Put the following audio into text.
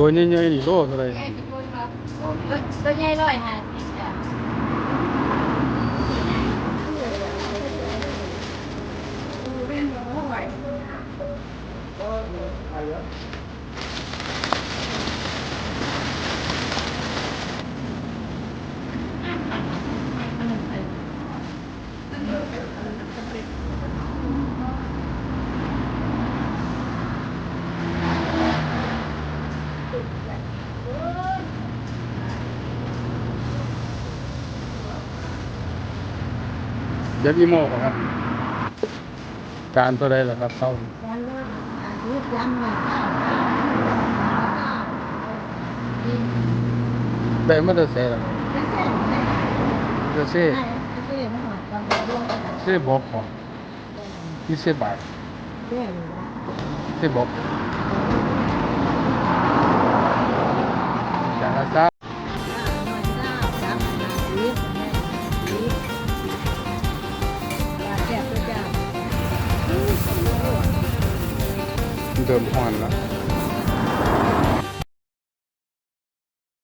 ຕົວໃຫຍ່ໆນີ້ໂລເທົ່າໃດ? ຕົວໃຫຍ່ຮ້ອຍຫ້າສິບຈ້ະ. ແບບອີ່ໝໍ້ບໍ່ຄັບ? ຈານເທົ່າໃດລະຄັບເຂົ້າ? ໄດ້ມາແຕ່ໃສລະ? ແຕ່ເຊ ເຊບອກບໍ່? ມີເຊບາດ? ເຊບອກ ຈານລະຊາວ. ເລີ່ມຮ້ອນລະ.